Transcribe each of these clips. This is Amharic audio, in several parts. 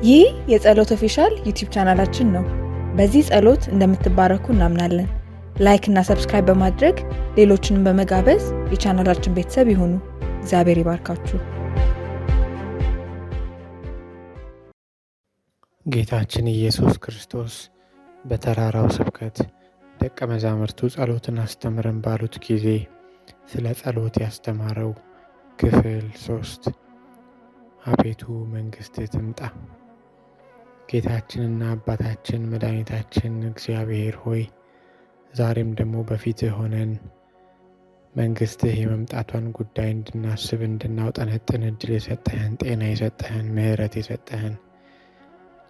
ይህ የጸሎት official YouTube ቻናላችን ነው። በዚህ ጸሎት እንደምትባረኩ እናምናለን። Like እና subscribe በማድረግ ሌሎችንም በመጋበዝ የቻናላችን ቤተሰብ ይሁኑ። እግዚአብሔር ይባርካችሁ። ጌታችን ኢየሱስ ክርስቶስ በተራራው ስብከት ደቀ መዛሙርቱ ጸሎትን አስተምረን ባሉት ጊዜ ስለ ጸሎት ያስተማረው ክፍል 3። አቤቱ መንግሥትህ ትምጣ። ጌታችንና አባታችን መድኃኒታችን እግዚአብሔር ሆይ፣ ዛሬም ደግሞ በፊትህ ሆነን መንግሥትህ የመምጣቷን ጉዳይ እንድናስብ እንድናውጠነጥን እድል የሰጠህን፣ ጤና የሰጠህን፣ ምሕረት የሰጠህን፣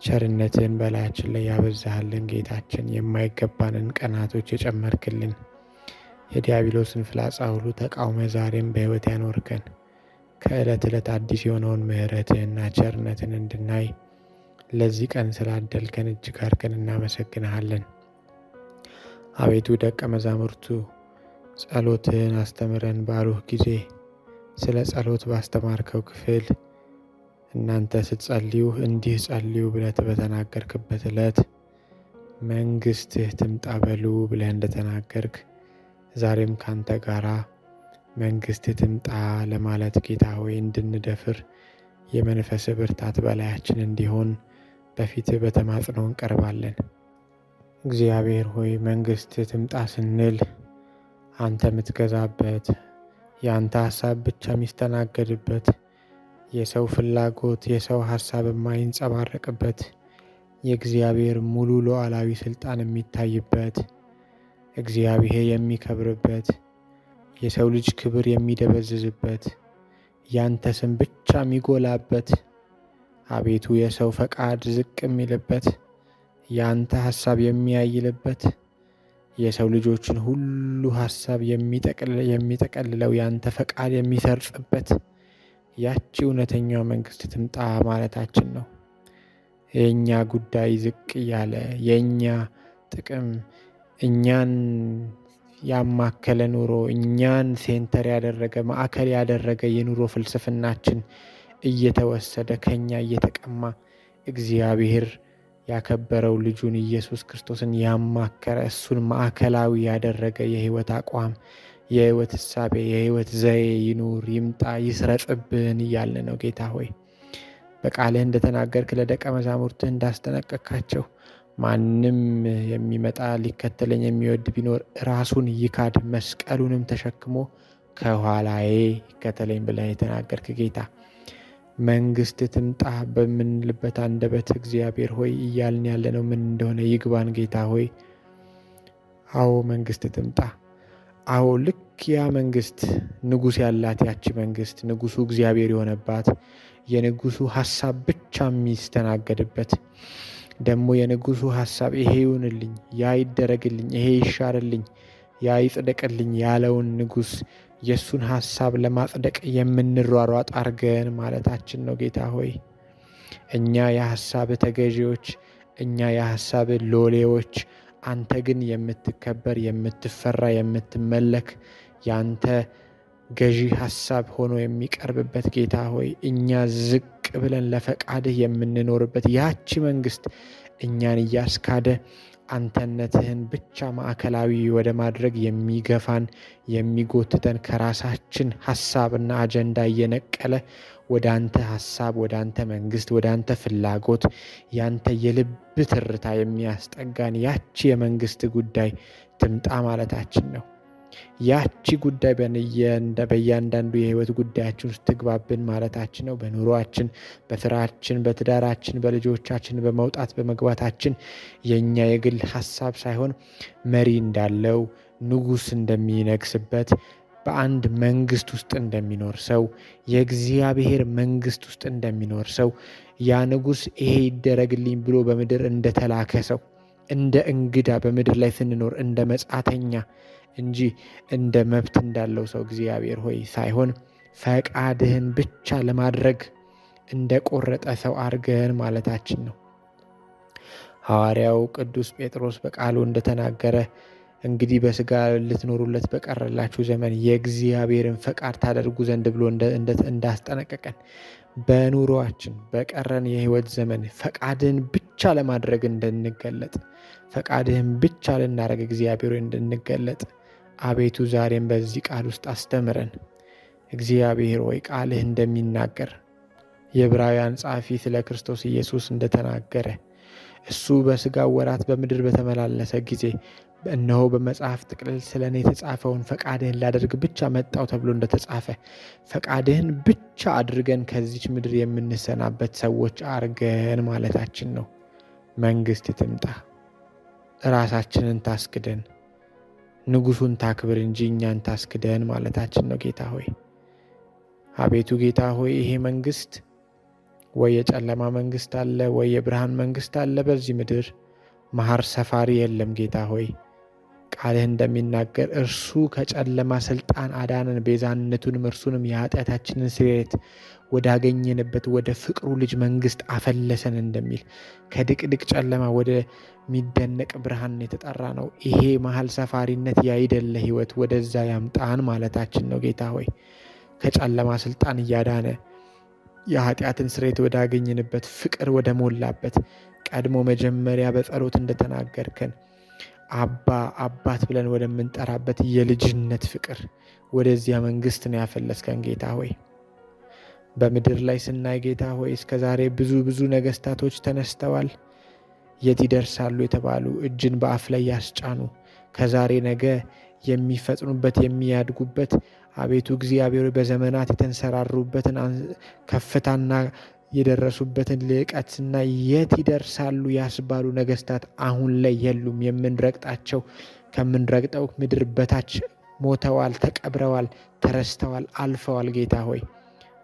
ቸርነትህን በላያችን ላይ ያበዛህልን ጌታችን፣ የማይገባንን ቀናቶች የጨመርክልን፣ የዲያብሎስን ፍላጻ ሁሉ ተቃውመ ዛሬም በሕይወት ያኖርከን፣ ከዕለት ዕለት አዲስ የሆነውን ምሕረትህና ቸርነትን እንድናይ ለዚህ ቀን ስላደልከን እጅግ አድርገን እናመሰግንሃለን። አቤቱ ደቀ መዛሙርቱ ጸሎትህን አስተምረን ባሉህ ጊዜ ስለ ጸሎት ባስተማርከው ክፍል እናንተ ስትጸልዩ እንዲህ ጸልዩ ብለህ በተናገርክበት ዕለት መንግሥትህ ትምጣ በሉ ብለህ እንደተናገርክ ዛሬም ካንተ ጋራ መንግሥትህ ትምጣ ለማለት ጌታ ሆይ እንድንደፍር የመንፈስ ብርታት በላያችን እንዲሆን በፊትህ በተማጽኖ እንቀርባለን። እግዚአብሔር ሆይ መንግሥትህ ትምጣ ስንል አንተ የምትገዛበት፣ የአንተ ሀሳብ ብቻ የሚስተናገድበት፣ የሰው ፍላጎት የሰው ሀሳብ የማይንጸባረቅበት፣ የእግዚአብሔር ሙሉ ሉዓላዊ ስልጣን የሚታይበት፣ እግዚአብሔር የሚከብርበት፣ የሰው ልጅ ክብር የሚደበዝዝበት፣ ያንተ ስም ብቻ የሚጎላበት፣ አቤቱ የሰው ፈቃድ ዝቅ የሚልበት፣ ያንተ ሀሳብ የሚያይልበት፣ የሰው ልጆችን ሁሉ ሀሳብ የሚጠቀልለው ያንተ ፈቃድ የሚሰርጽበት ያቺ እውነተኛዋ መንግስት ትምጣ ማለታችን ነው። የኛ ጉዳይ ዝቅ እያለ የኛ ጥቅም እኛን ያማከለ ኑሮ፣ እኛን center ያደረገ ማዕከል ያደረገ የኑሮ ፍልስፍናችን እየተወሰደ ከኛ እየተቀማ እግዚአብሔር ያከበረው ልጁን ኢየሱስ ክርስቶስን ያማከረ እሱን ማዕከላዊ ያደረገ የህይወት አቋም፣ የህይወት እሳቤ፣ የህይወት ዘዬ ይኑር፣ ይምጣ፣ ይስረጽብን እያልን ነው። ጌታ ሆይ በቃልህ እንደተናገርክ ለደቀ መዛሙርትህ እንዳስጠነቀቅካቸው ማንም የሚመጣ ሊከተለኝ የሚወድ ቢኖር ራሱን ይካድ መስቀሉንም ተሸክሞ ከኋላዬ ይከተለኝ ብለህ የተናገርክ ጌታ፣ መንግስት ትምጣ በምንልበት አንደበት እግዚአብሔር ሆይ እያልን ያለነው ምን እንደሆነ ይግባን ጌታ ሆይ። አዎ መንግስት ትምጣ። አዎ ልክ ያ መንግስት ንጉስ ያላት ያቺ መንግስት ንጉሱ እግዚአብሔር የሆነባት፣ የንጉሱ ሀሳብ ብቻ የሚስተናገድበት፣ ደግሞ የንጉሱ ሀሳብ ይሄ ይሁንልኝ፣ ያ ይደረግልኝ፣ ይሄ ይሻርልኝ፣ ያ ይጽደቅልኝ ያለውን ንጉስ የሱን ሀሳብ ለማጽደቅ የምንሯሯጥ አርገን ማለታችን ነው። ጌታ ሆይ እኛ የሀሳብ ተገዢዎች፣ እኛ የሀሳብ ሎሌዎች፣ አንተ ግን የምትከበር፣ የምትፈራ፣ የምትመለክ ያንተ ገዢ ሀሳብ ሆኖ የሚቀርብበት ጌታ ሆይ እኛ ዝቅ ብለን ለፈቃድህ የምንኖርበት ያቺ መንግስት እኛን እያስካደ አንተነትህን ብቻ ማዕከላዊ ወደ ማድረግ የሚገፋን የሚጎትተን ከራሳችን ሀሳብና አጀንዳ እየነቀለ ወደ አንተ ሀሳብ፣ ወደ አንተ መንግስት፣ ወደ አንተ ፍላጎት፣ ያንተ የልብ ትርታ የሚያስጠጋን ያቺ የመንግስት ጉዳይ ትምጣ ማለታችን ነው። ያቺ ጉዳይ በእያንዳንዱ የህይወት ጉዳያችን ውስጥ ትግባብን ማለታችን ነው። በኑሯችን፣ በስራችን፣ በትዳራችን፣ በልጆቻችን፣ በመውጣት በመግባታችን የኛ የግል ሀሳብ ሳይሆን መሪ እንዳለው ንጉስ እንደሚነግስበት በአንድ መንግስት ውስጥ እንደሚኖር ሰው፣ የእግዚአብሔር መንግስት ውስጥ እንደሚኖር ሰው፣ ያ ንጉስ ይሄ ይደረግልኝ ብሎ በምድር እንደተላከ ሰው፣ እንደ እንግዳ በምድር ላይ ስንኖር እንደ መጻተኛ እንጂ እንደ መብት እንዳለው ሰው እግዚአብሔር ሆይ ሳይሆን ፈቃድህን ብቻ ለማድረግ እንደ ቆረጠ ሰው አድርገን ማለታችን ነው። ሐዋርያው ቅዱስ ጴጥሮስ በቃሉ እንደተናገረ እንግዲህ በስጋ ልትኖሩለት በቀረላችሁ ዘመን የእግዚአብሔርን ፈቃድ ታደርጉ ዘንድ ብሎ እንዳስጠነቀቀን በኑሯችን በቀረን የህይወት ዘመን ፈቃድህን ብቻ ለማድረግ እንድንገለጥ፣ ፈቃድህን ብቻ ልናደርግ እግዚአብሔር እንድንገለጥ አቤቱ ዛሬም በዚህ ቃል ውስጥ አስተምረን። እግዚአብሔር ሆይ ቃልህ እንደሚናገር የዕብራውያን ጸሐፊ ስለ ክርስቶስ ኢየሱስ እንደተናገረ እሱ በስጋው ወራት በምድር በተመላለሰ ጊዜ እነሆ በመጽሐፍ ጥቅልል ስለ እኔ የተጻፈውን ፈቃድህን ላደርግ ብቻ መጣው ተብሎ እንደተጻፈ ፈቃድህን ብቻ አድርገን ከዚች ምድር የምንሰናበት ሰዎች አርገን ማለታችን ነው። መንግስት ትምጣ፣ ራሳችንን ታስክደን፣ ንጉሱን ታክብር እንጂ እኛን ታስክደን ማለታችን ነው። ጌታ ሆይ አቤቱ ጌታ ሆይ ይሄ መንግስት ወይ የጨለማ መንግስት አለ ወይ የብርሃን መንግስት አለ። በዚህ ምድር መሐር ሰፋሪ የለም። ጌታ ሆይ ቃልህ እንደሚናገር እርሱ ከጨለማ ስልጣን አዳነን፣ ቤዛነቱንም እርሱንም የኃጢአታችንን ስርየት ወዳገኘንበት ወደ ፍቅሩ ልጅ መንግስት አፈለሰን እንደሚል ከድቅድቅ ጨለማ ወደሚደነቅ ብርሃን የተጠራ ነው። ይሄ መሀል ሰፋሪነት ያይደለ ህይወት ወደዛ ያምጣን ማለታችን ነው። ጌታ ሆይ ከጨለማ ስልጣን እያዳነ የኃጢአትን ስርየት ወዳገኘንበት ፍቅር ወደ ሞላበት ቀድሞ መጀመሪያ በጸሎት እንደተናገርከን አባ አባት ብለን ወደምንጠራበት የልጅነት ፍቅር ወደዚያ መንግስት ነው ያፈለስከን ጌታ ሆይ። በምድር ላይ ስናይ ጌታ ሆይ እስከ ዛሬ ብዙ ብዙ ነገስታቶች ተነስተዋል። የት ይደርሳሉ የተባሉ እጅን በአፍ ላይ ያስጫኑ ከዛሬ ነገ የሚፈጥኑበት የሚያድጉበት አቤቱ እግዚአብሔር በዘመናት የተንሰራሩበትን ከፍታና የደረሱበትን ልዕቀትና የት ይደርሳሉ ያስባሉ ነገስታት አሁን ላይ የሉም። የምንረግጣቸው ከምንረግጠው ምድር በታች ሞተዋል፣ ተቀብረዋል፣ ተረስተዋል፣ አልፈዋል። ጌታ ሆይ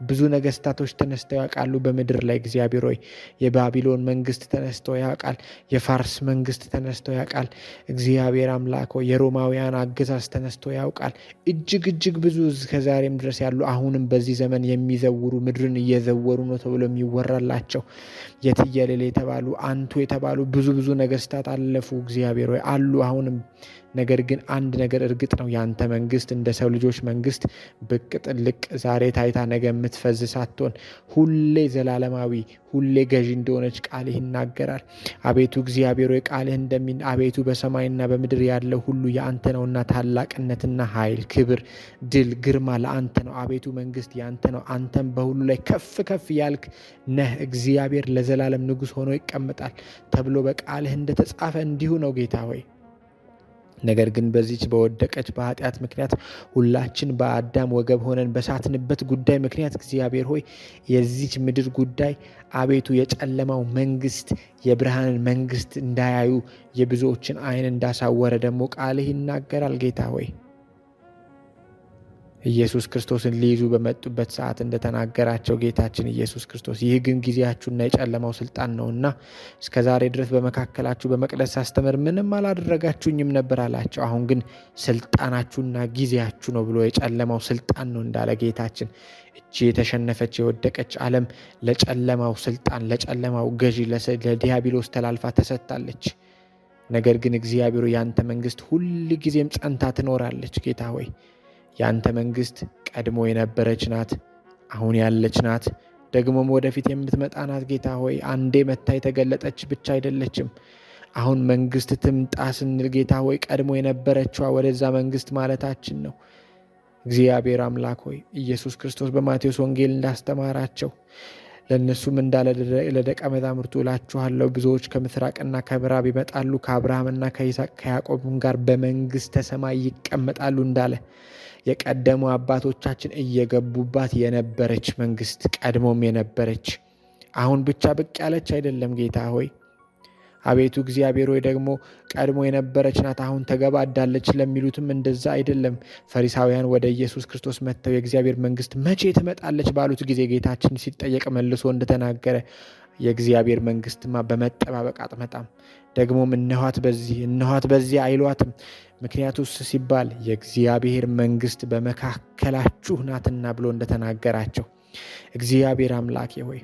ብዙ ነገስታቶች ተነስተው ያውቃሉ በምድር ላይ እግዚአብሔር ሆይ የባቢሎን መንግስት ተነስቶ ያውቃል። የፋርስ መንግስት ተነስቶ ያውቃል። እግዚአብሔር አምላክ ሆይ የሮማውያን አገዛዝ ተነስቶ ያውቃል። እጅግ እጅግ ብዙ እስከዛሬም ድረስ ያሉ አሁንም በዚህ ዘመን የሚዘውሩ ምድርን እየዘወሩ ነው ተብሎ የሚወራላቸው የትየሌለ የተባሉ አንቱ የተባሉ ብዙ ብዙ ነገስታት አለፉ። እግዚአብሔር ሆይ አሉ አሁንም። ነገር ግን አንድ ነገር እርግጥ ነው፣ ያንተ መንግስት እንደ ሰው ልጆች መንግስት ብቅ ጥልቅ ዛሬ ታይታ ነገ የምትፈዝ ሳትሆን ሁሌ ዘላለማዊ ሁሌ ገዢ እንደሆነች ቃልህ ይናገራል። አቤቱ እግዚአብሔር ሆይ ቃልህ አቤቱ በሰማይና በምድር ያለው ሁሉ የአንተ ነውና ታላቅነትና ኃይል፣ ክብር፣ ድል፣ ግርማ ለአንተ ነው። አቤቱ መንግስት የአንተ ነው። አንተም በሁሉ ላይ ከፍ ከፍ ያልክ ነህ። እግዚአብሔር ለዘላለም ንጉሥ ሆኖ ይቀመጣል ተብሎ በቃልህ እንደተጻፈ እንዲሁ ነው ጌታ ሆይ። ነገር ግን በዚች በወደቀች በኃጢአት ምክንያት ሁላችን በአዳም ወገብ ሆነን በሳትንበት ጉዳይ ምክንያት እግዚአብሔር ሆይ የዚች ምድር ጉዳይ አቤቱ የጨለማው መንግስት የብርሃንን መንግስት እንዳያዩ የብዙዎችን ዓይን እንዳሳወረ ደግሞ ቃልህ ይናገራል። ጌታ ሆይ ኢየሱስ ክርስቶስን ሊይዙ በመጡበት ሰዓት እንደተናገራቸው ጌታችን ኢየሱስ ክርስቶስ ይህ ግን ጊዜያችሁና የጨለማው ስልጣን ነውና እስከ ዛሬ ድረስ በመካከላችሁ በመቅደስ ሳስተምር ምንም አላደረጋችሁኝም ነበር አላቸው። አሁን ግን ስልጣናችሁና ጊዜያችሁ ነው ብሎ የጨለማው ስልጣን ነው እንዳለ ጌታችን እቺ የተሸነፈች የወደቀች ዓለም ለጨለማው ስልጣን፣ ለጨለማው ገዢ፣ ለዲያብሎስ ተላልፋ ተሰጥታለች። ነገር ግን እግዚአብሔሩ ያንተ መንግስት ሁል ጊዜም ጸንታ ትኖራለች። ጌታ ሆይ ያንተ መንግስት ቀድሞ የነበረች ናት፣ አሁን ያለች ናት፣ ደግሞም ወደፊት የምትመጣ ናት። ጌታ ሆይ አንዴ መታ የተገለጠች ብቻ አይደለችም። አሁን መንግስት ትምጣ ስንል ጌታ ሆይ ቀድሞ የነበረችዋ ወደዛ መንግስት ማለታችን ነው። እግዚአብሔር አምላክ ሆይ ኢየሱስ ክርስቶስ በማቴዎስ ወንጌል እንዳስተማራቸው ለእነሱም እንዳለ ለደቀ መዛሙርቱ እላችኋለሁ ብዙዎች ከምስራቅና ከምዕራብ ይመጣሉ፣ ከአብርሃምና ከይስሐቅ ከያዕቆብም ጋር በመንግስተ ሰማይ ይቀመጣሉ እንዳለ የቀደሙ አባቶቻችን እየገቡባት የነበረች መንግስት ቀድሞም የነበረች አሁን ብቻ ብቅ ያለች አይደለም። ጌታ ሆይ አቤቱ እግዚአብሔር ሆይ ደግሞ ቀድሞ የነበረች ናት፣ አሁን ተገባዳለች ለሚሉትም እንደዛ አይደለም። ፈሪሳውያን ወደ ኢየሱስ ክርስቶስ መጥተው የእግዚአብሔር መንግስት መቼ ትመጣለች ባሉት ጊዜ ጌታችን ሲጠየቅ መልሶ እንደተናገረ የእግዚአብሔር መንግስትማ በመጠባበቅ አትመጣም፣ ደግሞም እነኋት በዚህ እነኋት በዚያ አይሏትም። ምክንያቱስ ሲባል የእግዚአብሔር መንግስት በመካከላችሁ ናትና ብሎ እንደተናገራቸው እግዚአብሔር አምላኬ ሆይ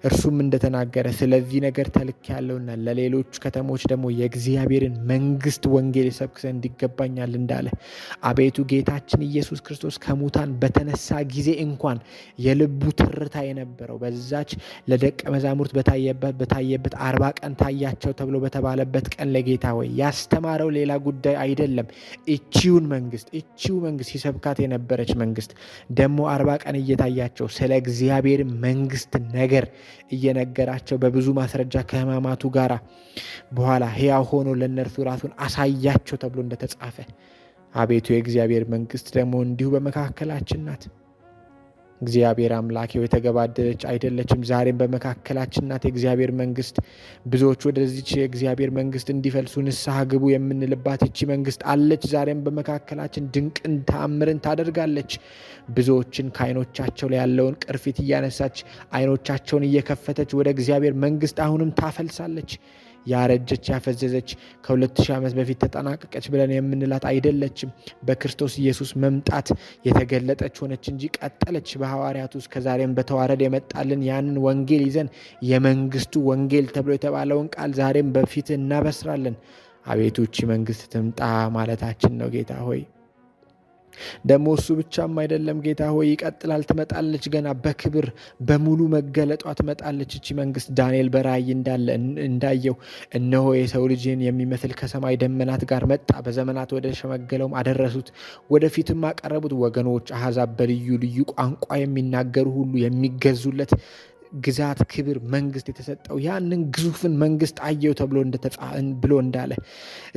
እርሱም እንደተናገረ ስለዚህ ነገር ተልኬአለሁና ለሌሎች ከተሞች ደግሞ የእግዚአብሔርን መንግስት ወንጌል እሰብክ ዘንድ ይገባኛል እንዳለ አቤቱ ጌታችን ኢየሱስ ክርስቶስ ከሙታን በተነሳ ጊዜ እንኳን የልቡ ትርታ የነበረው በዛች ለደቀ መዛሙርት በታየበት 40 ቀን ታያቸው ተብሎ በተባለበት ቀን ለጌታ ሆይ ያስተማረው ሌላ ጉዳይ አይደለም። እቺውን መንግስት እቺው መንግስት ሲሰብካት የነበረች መንግስት ደግሞ 40 ቀን እየታያቸው ስለ እግዚአብሔር መንግስት ነገር እየነገራቸው በብዙ ማስረጃ ከሕማማቱ ጋር በኋላ ሕያው ሆኖ ለእነርሱ ራሱን አሳያቸው ተብሎ እንደተጻፈ አቤቱ የእግዚአብሔር መንግስት ደግሞ እንዲሁ በመካከላችን ናት። እግዚአብሔር አምላኬ የተገባደደች አይደለችም። ዛሬም በመካከላችን ናት የእግዚአብሔር መንግስት። ብዙዎች ወደዚች የእግዚአብሔር መንግስት እንዲፈልሱ ንስሐ ግቡ የምንልባት ይቺ መንግስት አለች። ዛሬም በመካከላችን ድንቅን ተአምርን ታደርጋለች። ብዙዎችን ከዓይኖቻቸው ላይ ያለውን ቅርፊት እያነሳች ዓይኖቻቸውን እየከፈተች ወደ እግዚአብሔር መንግስት አሁንም ታፈልሳለች። ያረጀች ያፈዘዘች ከ2000 ዓመት በፊት ተጠናቀቀች ብለን የምንላት አይደለችም። በክርስቶስ ኢየሱስ መምጣት የተገለጠች ሆነች እንጂ ቀጠለች። በሐዋርያቱ እስከ ዛሬም በተዋረድ የመጣልን ያንን ወንጌል ይዘን የመንግስቱ ወንጌል ተብሎ የተባለውን ቃል ዛሬም በፊት እናበስራለን። አቤቱ ይህች መንግስት ትምጣ ማለታችን ነው ጌታ ሆይ። ደግሞ እሱ ብቻም አይደለም ጌታ ሆይ፣ ይቀጥላል። ትመጣለች፣ ገና በክብር በሙሉ መገለጧ ትመጣለች እቺ መንግስት። ዳንኤል በራእይ እንዳለ እንዳየው እነሆ የሰው ልጅን የሚመስል ከሰማይ ደመናት ጋር መጣ፣ በዘመናት ወደ ሸመገለውም አደረሱት፣ ወደፊትም አቀረቡት። ወገኖች፣ አሕዛብ፣ በልዩ ልዩ ቋንቋ የሚናገሩ ሁሉ የሚገዙለት ግዛት፣ ክብር፣ መንግስት የተሰጠው ያንን ግዙፍን መንግስት አየው ተብሎ ብሎ እንዳለ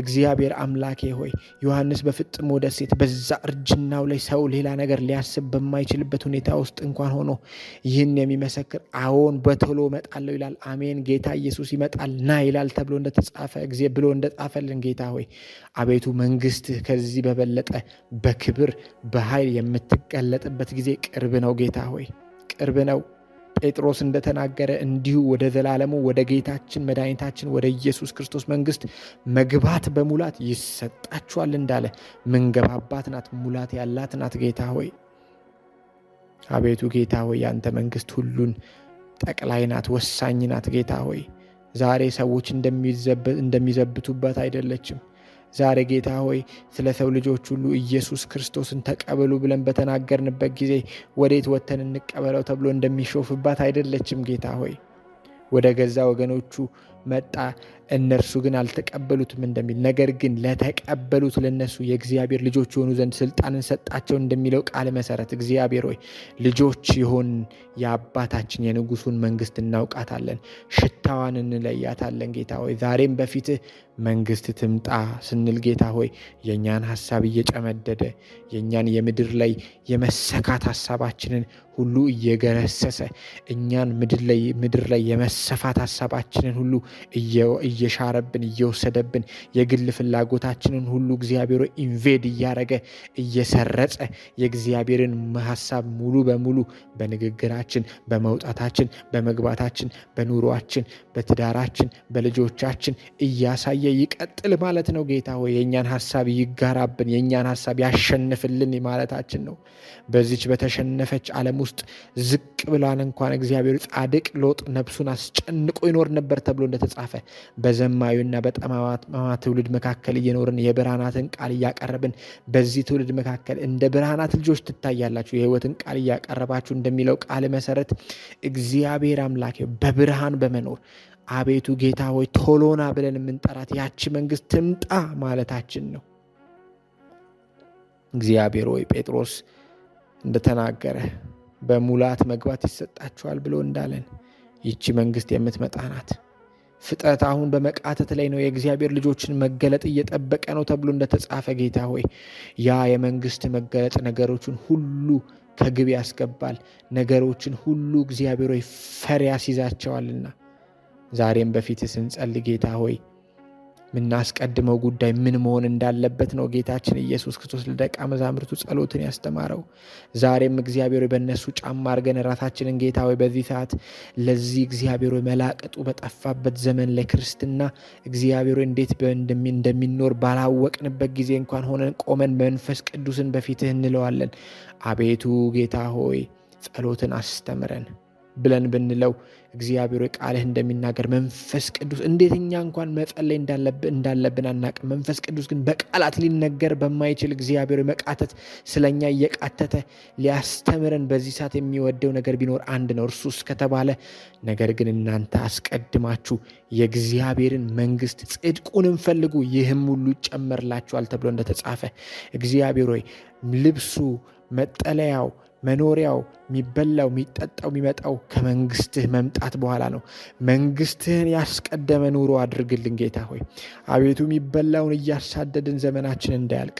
እግዚአብሔር አምላኬ ሆይ ዮሐንስ በፍጥሞ ደሴት በዛ እርጅናው ላይ ሰው ሌላ ነገር ሊያስብ በማይችልበት ሁኔታ ውስጥ እንኳን ሆኖ ይህን የሚመሰክር አዎን በቶሎ እመጣለሁ ይላል። አሜን ጌታ ኢየሱስ ይመጣል ና ይላል ተብሎ እንደተጻፈ ጊዜ ብሎ እንደጻፈልን ጌታ ሆይ አቤቱ መንግስትህ ከዚህ በበለጠ በክብር በኃይል የምትገለጥበት ጊዜ ቅርብ ነው ጌታ ሆይ ቅርብ ነው። ጴጥሮስ እንደተናገረ እንዲሁ ወደ ዘላለሙ ወደ ጌታችን መድኃኒታችን ወደ ኢየሱስ ክርስቶስ መንግስት መግባት በሙላት ይሰጣችኋል እንዳለ ምንገባባት ናት፣ ሙላት ያላት ናት ጌታ ሆይ። አቤቱ ጌታ ሆይ ያንተ መንግስት ሁሉን ጠቅላይ ናት፣ ወሳኝ ናት ጌታ ሆይ። ዛሬ ሰዎች እንደሚዘብቱባት አይደለችም። ዛሬ ጌታ ሆይ ስለ ሰው ልጆች ሁሉ ኢየሱስ ክርስቶስን ተቀበሉ ብለን በተናገርንበት ጊዜ ወዴት ወጥተን እንቀበለው ተብሎ እንደሚሾፍባት አይደለችም ጌታ ሆይ። ወደ ገዛ ወገኖቹ መጣ፣ እነርሱ ግን አልተቀበሉትም እንደሚል፣ ነገር ግን ለተቀበሉት ለነሱ የእግዚአብሔር ልጆች የሆኑ ዘንድ ስልጣንን ሰጣቸው እንደሚለው ቃል መሰረት እግዚአብሔር ሆይ ልጆች የሆን የአባታችን የንጉሱን መንግስት እናውቃታለን፣ ሽታዋን እንለያታለን ጌታ ሆይ። ዛሬም በፊትህ መንግስት ትምጣ ስንል ጌታ ሆይ የእኛን ሀሳብ እየጨመደደ የእኛን የምድር ላይ የመሰካት ሀሳባችንን ሁሉ እየገረሰሰ እኛን ምድር ላይ የመሰፋት ሀሳባችንን ሁሉ እየሻረብን እየወሰደብን የግል ፍላጎታችንን ሁሉ እግዚአብሔር invade እያረገ እየሰረጸ የእግዚአብሔርን ሀሳብ ሙሉ በሙሉ በንግግራችን፣ በመውጣታችን፣ በመግባታችን፣ በኑሯችን፣ በትዳራችን፣ በልጆቻችን እያሳየ ይቀጥል ማለት ነው ጌታ ሆይ። የእኛን ሀሳብ ይጋራብን፣ የእኛን ሀሳብ ያሸንፍልን ማለታችን ነው። በዚች በተሸነፈች ዓለም ውስጥ ዝቅ ብሏን እንኳን እግዚአብሔር ጻድቅ ሎጥ ነፍሱን አስጨንቆ ይኖር ነበር ተብሎ እንደተጻፈ በዘማዊና በጠማማ ትውልድ መካከል እየኖርን የብርሃናትን ቃል እያቀረብን በዚህ ትውልድ መካከል እንደ ብርሃናት ልጆች ትታያላችሁ የሕይወትን ቃል እያቀረባችሁ እንደሚለው ቃል መሰረት እግዚአብሔር አምላኬ በብርሃን በመኖር አቤቱ ጌታ ሆይ ቶሎና ብለን የምንጠራት ያቺ መንግስት ትምጣ ማለታችን ነው። እግዚአብሔር ሆይ ጴጥሮስ እንደተናገረ በሙላት መግባት ይሰጣችኋል ብሎ እንዳለን ይቺ መንግስት የምትመጣ ናት። ፍጥረት አሁን በመቃተት ላይ ነው፣ የእግዚአብሔር ልጆችን መገለጥ እየጠበቀ ነው ተብሎ እንደተጻፈ ጌታ ሆይ ያ የመንግስት መገለጥ ነገሮችን ሁሉ ከግብ ያስገባል፣ ነገሮችን ሁሉ እግዚአብሔር ሆይ ፈር ያስይዛቸዋልና ዛሬም በፊት ስንጸልይ ጌታ ሆይ የምናስቀድመው ጉዳይ ምን መሆን እንዳለበት ነው ጌታችን ኢየሱስ ክርስቶስ ለደቀ መዛሙርቱ ጸሎትን ያስተማረው። ዛሬም እግዚአብሔር ሆይ በእነሱ ጫማ አድርገን ራሳችንን ጌታ ሆይ በዚህ ሰዓት ለዚህ እግዚአብሔር ሆይ መላቅጡ በጠፋበት ዘመን ለክርስትና እግዚአብሔር ሆይ እንዴት እንደሚኖር ባላወቅንበት ጊዜ እንኳን ሆነን ቆመን መንፈስ ቅዱስን በፊትህ እንለዋለን። አቤቱ ጌታ ሆይ ጸሎትን አስተምረን ብለን ብንለው እግዚአብሔር ቃልህ እንደሚናገር መንፈስ ቅዱስ እንዴት እኛ እንኳን መጸለይ እንዳለብን አናቅም። መንፈስ ቅዱስ ግን በቃላት ሊነገር በማይችል እግዚአብሔር መቃተት ስለኛ እየቃተተ ሊያስተምረን በዚህ ሰዓት የሚወደው ነገር ቢኖር አንድ ነው፣ እርሱ እስከተባለ ነገር ግን እናንተ አስቀድማችሁ የእግዚአብሔርን መንግሥት ጽድቁንም ፈልጉ፣ ይህም ሁሉ ይጨመርላችኋል ተብሎ እንደተጻፈ እግዚአብሔር ሆይ ልብሱ፣ መጠለያው፣ መኖሪያው፣ የሚበላው፣ የሚጠጣው የሚመጣው ከመንግስትህ መምጣት በኋላ ነው። መንግስትህን ያስቀደመ ኑሮ አድርግልን ጌታ ሆይ። አቤቱ የሚበላውን እያሳደድን ዘመናችን እንዳያልቅ፣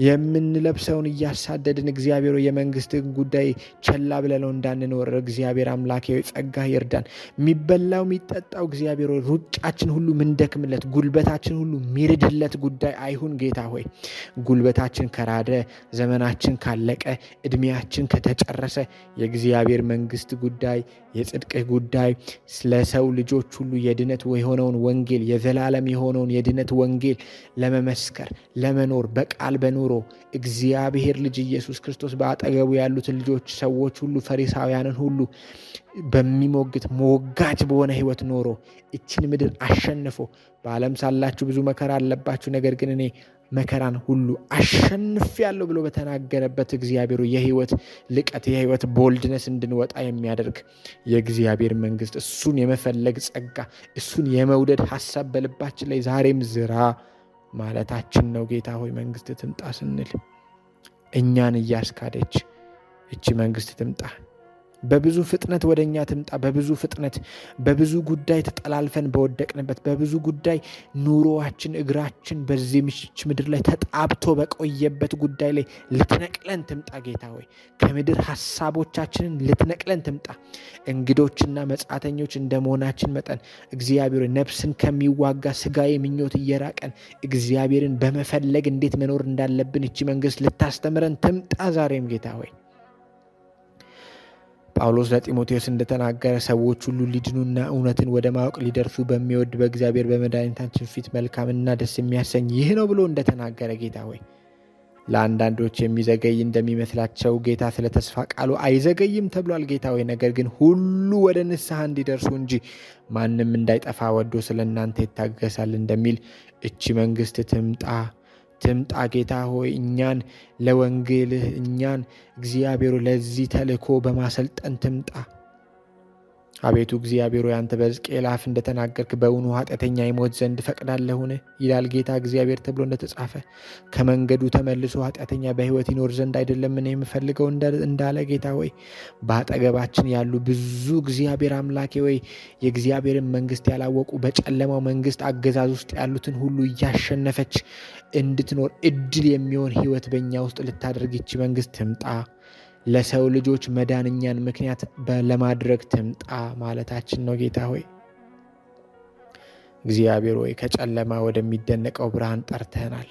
የምንለብሰውን እያሳደድን እግዚአብሔር የመንግስትህን ጉዳይ ቸላ ብለነው እንዳንኖር እግዚአብሔር አምላኬ ሆይ ጸጋ ይርዳን። የሚበላው የሚጠጣው እግዚአብሔር ሆይ ሩጫችን ሁሉ ምንደክምለት፣ ጉልበታችን ሁሉ ሚርድለት ጉዳይ አይሁን ጌታ ሆይ። ጉልበታችን ከራደ፣ ዘመናችን ካለቀ፣ እድሜያችን ከተጨረሰ የእግዚአብሔር መንግስት ጉዳይ፣ የጽድቅህ ጉዳይ፣ ለሰው ልጆች ሁሉ የድነት የሆነውን ወንጌል፣ የዘላለም የሆነውን የድነት ወንጌል ለመመስከር ለመኖር በቃል በኑሮ እግዚአብሔር ልጅ ኢየሱስ ክርስቶስ በአጠገቡ ያሉትን ልጆች ሰዎች ሁሉ ፈሪሳውያንን ሁሉ በሚሞግት ሞጋች በሆነ ህይወት ኖሮ እችን ምድር አሸንፎ በዓለም ሳላችሁ ብዙ መከራ አለባችሁ፣ ነገር ግን እኔ መከራን ሁሉ አሸንፌአለሁ ብሎ በተናገረበት እግዚአብሔሩ የህይወት ልቀት የህይወት boldness እንድንወጣ የሚያደርግ የእግዚአብሔር መንግስት እሱን የመፈለግ ጸጋ፣ እሱን የመውደድ ሀሳብ በልባችን ላይ ዛሬም ዝራ ማለታችን ነው። ጌታ ሆይ መንግስት ትምጣ ስንል እኛን እያስካደች እቺ መንግስት ትምጣ፣ በብዙ ፍጥነት ወደ እኛ ትምጣ። በብዙ ፍጥነት በብዙ ጉዳይ ተጠላልፈን በወደቅንበት፣ በብዙ ጉዳይ ኑሮዋችን እግራችን በዚህ ምድር ላይ ተጣብቶ በቆየበት ጉዳይ ላይ ልትነቅለን ትምጣ። ጌታ ሆይ ከምድር ሀሳቦቻችንን ልትነቅለን ትምጣ። እንግዶችና መጻተኞች እንደመሆናችን መጠን እግዚአብሔር ነፍስን ከሚዋጋ ስጋዊ ምኞት እየራቀን እግዚአብሔርን በመፈለግ እንዴት መኖር እንዳለብን እቺ መንግስት ልታስተምረን ትምጣ ዛሬም ጌታ ሆይ። ጳውሎስ ለጢሞቴዎስ እንደተናገረ ሰዎች ሁሉ ሊድኑና እውነትን ወደ ማወቅ ሊደርሱ በሚወድ በእግዚአብሔር በመድኃኒታችን ፊት መልካምና ደስ የሚያሰኝ ይህ ነው ብሎ እንደተናገረ ጌታ ሆይ ለአንዳንዶች የሚዘገይ እንደሚመስላቸው ጌታ ስለ ተስፋ ቃሉ አይዘገይም ተብሏል። ጌታ ሆይ ነገር ግን ሁሉ ወደ ንስሐ እንዲደርሱ እንጂ ማንም እንዳይጠፋ ወዶ ስለ እናንተ ይታገሳል እንደሚል እቺ መንግስት ትምጣ ትምጣ ጌታ ሆይ እኛን ለወንጌልህ እኛን እግዚአብሔሩ ለዚህ ተልእኮ በማሰልጠን ትምጣ። አቤቱ እግዚአብሔር ሆይ አንተ በሕዝቅኤል አፍ እንደተናገርክ በውኑ ኃጢአተኛ ይሞት ዘንድ ፈቅዳለሁን? ይላል ጌታ እግዚአብሔር ተብሎ እንደተጻፈ ከመንገዱ ተመልሶ ኃጢአተኛ በሕይወት ይኖር ዘንድ አይደለምን የምፈልገው እንዳለ ጌታ ሆይ በአጠገባችን ያሉ ብዙ እግዚአብሔር አምላኬ ሆይ የእግዚአብሔርን መንግስት ያላወቁ በጨለማው መንግስት አገዛዝ ውስጥ ያሉትን ሁሉ እያሸነፈች እንድትኖር እድል የሚሆን ሕይወት በእኛ ውስጥ ልታደርግ ይቺ መንግስት ትምጣ። ለሰው ልጆች መዳንኛን ምክንያት ለማድረግ ትምጣ ማለታችን ነው። ጌታ ሆይ እግዚአብሔር ሆይ ከጨለማ ወደሚደነቀው ብርሃን ጠርተናል።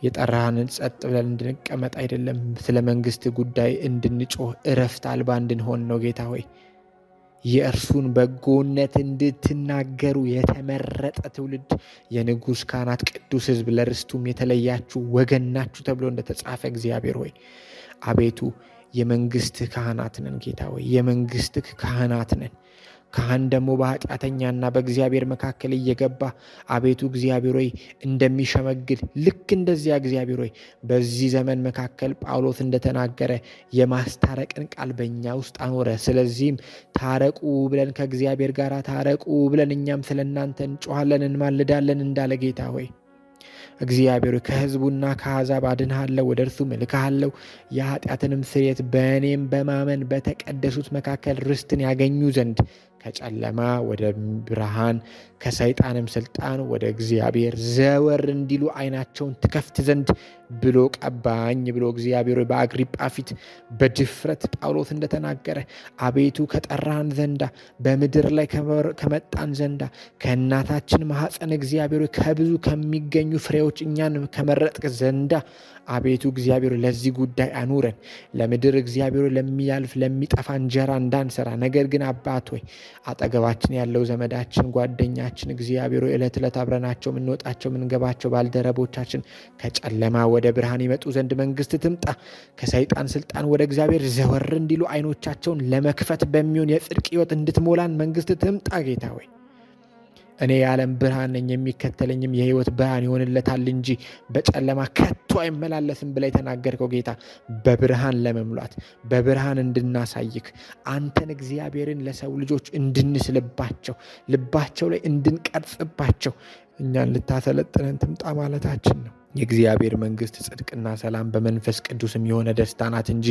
የጠራህንን ጸጥ ብለን እንድንቀመጥ አይደለም፣ ስለ መንግስት ጉዳይ እንድንጮህ እረፍት አልባ እንድንሆን ነው። ጌታ ሆይ የእርሱን በጎነት እንድትናገሩ የተመረጠ ትውልድ፣ የንጉሥ ካህናት፣ ቅዱስ ሕዝብ፣ ለርስቱም የተለያችሁ ወገን ናችሁ ተብሎ እንደተጻፈ እግዚአብሔር ሆይ አቤቱ የመንግስት ካህናት ነን። ጌታ ሆይ የመንግስት ካህናት ነን። ካህን ደግሞ በኃጢአተኛና በእግዚአብሔር መካከል እየገባ አቤቱ እግዚአብሔር ሆይ እንደሚሸመግል ልክ እንደዚያ እግዚአብሔር ሆይ በዚህ ዘመን መካከል ጳውሎስ እንደተናገረ የማስታረቅን ቃል በእኛ ውስጥ አኖረ። ስለዚህም ታረቁ ብለን ከእግዚአብሔር ጋር ታረቁ ብለን እኛም ስለ እናንተ እንጮኻለን እንማልዳለን እንዳለ ጌታ ሆይ እግዚአብሔር ከሕዝቡና ከአሕዛብ አድንሃለሁ፣ ወደ እርሱም እልክሃለሁ፣ የኃጢአትንም ስርየት በእኔም በማመን በተቀደሱት መካከል ርስትን ያገኙ ዘንድ ከጨለማ ወደ ብርሃን ከሰይጣንም ስልጣን ወደ እግዚአብሔር ዘወር እንዲሉ ዓይናቸውን ትከፍት ዘንድ ብሎ ቀባኝ ብሎ እግዚአብሔር በአግሪጳ ፊት በድፍረት ጳውሎስ እንደተናገረ አቤቱ ከጠራን ዘንዳ በምድር ላይ ከመጣን ዘንዳ ከእናታችን ማኅፀን እግዚአብሔር ከብዙ ከሚገኙ ፍሬዎች እኛን ከመረጥክ ዘንዳ አቤቱ እግዚአብሔር ለዚህ ጉዳይ አኑረን። ለምድር እግዚአብሔር ለሚያልፍ ለሚጠፋ እንጀራ እንዳንሰራ፣ ነገር ግን አባት ሆይ አጠገባችን ያለው ዘመዳችን፣ ጓደኛችን እግዚአብሔር ዕለት ዕለት አብረናቸው የምንወጣቸው የምንገባቸው ባልደረቦቻችን ከጨለማ ወደ ብርሃን ይመጡ ዘንድ መንግስት ትምጣ። ከሰይጣን ስልጣን ወደ እግዚአብሔር ዘወር እንዲሉ አይኖቻቸውን ለመክፈት በሚሆን የጽድቅ ሕይወት እንድትሞላን መንግስት ትምጣ። ጌታ ሆይ እኔ የዓለም ብርሃን ነኝ፣ የሚከተለኝም የሕይወት ብርሃን ይሆንለታል እንጂ በጨለማ ከቶ አይመላለስም ብለህ የተናገርከው ጌታ በብርሃን ለመሙላት በብርሃን እንድናሳይክ አንተን እግዚአብሔርን ለሰው ልጆች እንድንስልባቸው ልባቸው ላይ እንድንቀርጽባቸው እኛን ልታሰለጥነን ትምጣ ማለታችን ነው። የእግዚአብሔር መንግስት ጽድቅና ሰላም በመንፈስ ቅዱስም የሆነ ደስታ ናት እንጂ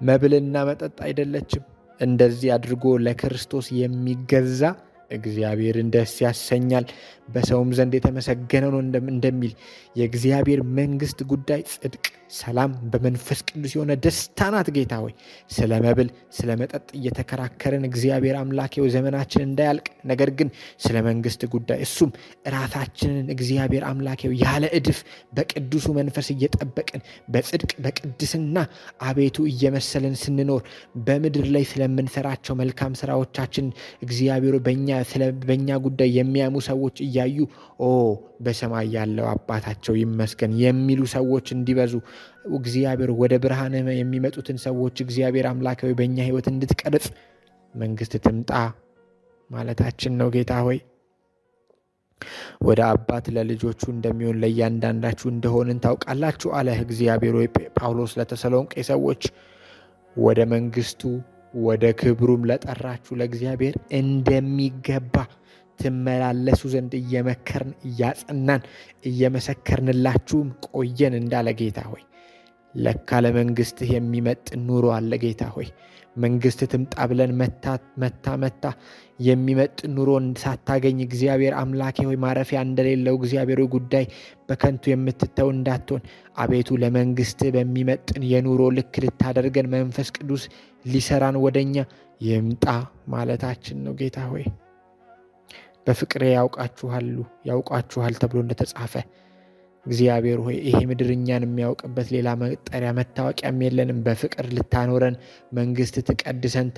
መብልና መጠጥ አይደለችም። እንደዚህ አድርጎ ለክርስቶስ የሚገዛ እግዚአብሔርን ደስ ያሰኛል፣ በሰውም ዘንድ የተመሰገነ ነው እንደሚል የእግዚአብሔር መንግስት ጉዳይ ጽድቅ፣ ሰላም፣ በመንፈስ ቅዱስ የሆነ ደስታ ናት። ጌታ ሆይ ስለ መብል ስለ መጠጥ እየተከራከርን እግዚአብሔር አምላኬ ዘመናችን እንዳያልቅ፣ ነገር ግን ስለ መንግስት ጉዳይ እሱም ራሳችንን እግዚአብሔር አምላኬ ያለ እድፍ በቅዱሱ መንፈስ እየጠበቅን በጽድቅ በቅድስና አቤቱ እየመሰልን ስንኖር በምድር ላይ ስለምንሰራቸው መልካም ስራዎቻችን እግዚአብሔር በእኛ ጉዳይ የሚያሙ ሰዎች እያዩ ኦ በሰማይ ያለው አባታቸው ይመስገን የሚሉ ሰዎች እንዲበዙ እግዚአብሔር ወደ ብርሃን የሚመጡትን ሰዎች እግዚአብሔር አምላካዊ በእኛ ሕይወት እንድትቀርጽ መንግስት ትምጣ ማለታችን ነው። ጌታ ሆይ ወደ አባት ለልጆቹ እንደሚሆን ለእያንዳንዳችሁ እንደሆንን ታውቃላችሁ አለ እግዚአብሔር ሆይ ጳውሎስ ለተሰሎንቄ ሰዎች ወደ መንግስቱ ወደ ክብሩም ለጠራችሁ ለእግዚአብሔር እንደሚገባ ትመላለሱ ዘንድ እየመከርን እያጸናን እየመሰከርንላችሁም ቆየን እንዳለ ጌታ ሆይ ለካ ለመንግስትህ የሚመጥን ኑሮ አለ። ጌታ ሆይ መንግስት ትምጣ ብለን መታ መታ መታ የሚመጥን ኑሮ ሳታገኝ እግዚአብሔር አምላኬ ሆይ ማረፊያ እንደሌለው እግዚአብሔር ጉዳይ በከንቱ የምትተው እንዳትሆን አቤቱ ለመንግስትህ በሚመጥን የኑሮ ልክ ልታደርገን መንፈስ ቅዱስ ሊሰራን ወደኛ ይምጣ ማለታችን ነው። ጌታ ሆይ በፍቅሬ ያውቃችኋል ተብሎ እንደተጻፈ እግዚአብሔር ሆይ ይሄ ምድር እኛን የሚያውቅበት ሌላ መጠሪያ መታወቂያም የለንም። በፍቅር ልታኖረን መንግስት ትቀድሰን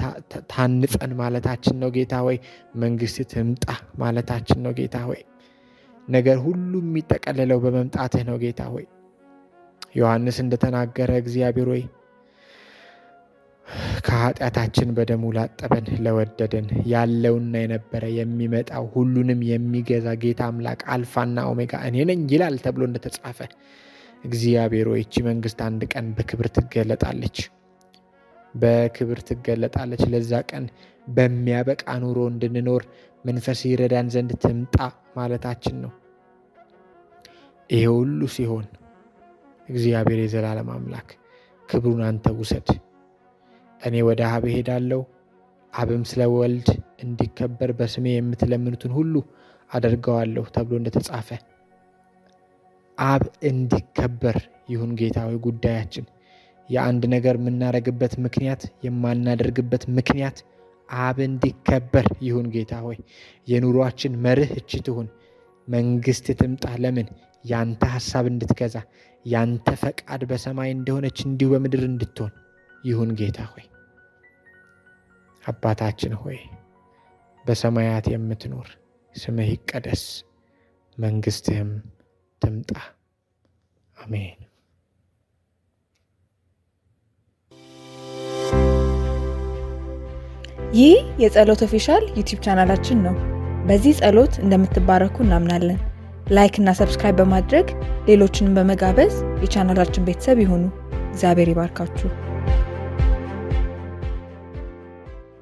ታንጸን ማለታችን ነው። ጌታ ሆይ መንግስት ትምጣ ማለታችን ነው። ጌታ ሆይ ነገር ሁሉ የሚጠቀልለው በመምጣትህ ነው። ጌታ ሆይ ዮሐንስ እንደተናገረ እግዚአብሔር ሆይ ከኃጢአታችን በደሙ ላጠበን ለወደደን ያለውና የነበረ የሚመጣው ሁሉንም የሚገዛ ጌታ አምላክ አልፋና ኦሜጋ እኔ ነኝ ይላል ተብሎ እንደተጻፈ እግዚአብሔር ሆይ ይህቺ መንግስት አንድ ቀን በክብር ትገለጣለች፣ በክብር ትገለጣለች። ለዛ ቀን በሚያበቃ ኑሮ እንድንኖር መንፈስ ይረዳን ዘንድ ትምጣ ማለታችን ነው። ይሄ ሁሉ ሲሆን እግዚአብሔር የዘላለም አምላክ ክብሩን አንተ ውሰድ። እኔ ወደ አብ እሄዳለሁ፣ አብም ስለ ወልድ እንዲከበር በስሜ የምትለምኑትን ሁሉ አደርገዋለሁ ተብሎ እንደተጻፈ አብ እንዲከበር ይሁን ጌታ ሆይ ጉዳያችን። የአንድ ነገር የምናደርግበት ምክንያት የማናደርግበት ምክንያት አብ እንዲከበር ይሁን ጌታ ሆይ። የኑሯችን መርህ እቺ ትሁን፣ መንግስት ትምጣ። ለምን? ያንተ ሀሳብ እንድትገዛ ያንተ ፈቃድ በሰማይ እንደሆነች እንዲሁ በምድር እንድትሆን ይሁን ጌታ ሆይ። አባታችን ሆይ በሰማያት የምትኖር ስምህ ይቀደስ፣ መንግስትህም ትምጣ። አሜን። ይህ የጸሎት official YouTube ቻናላችን ነው። በዚህ ጸሎት እንደምትባረኩ እናምናለን። Like እና subscribe በማድረግ ሌሎችንም በመጋበዝ የቻናላችን ቤተሰብ ይሁኑ። እግዚአብሔር ይባርካችሁ።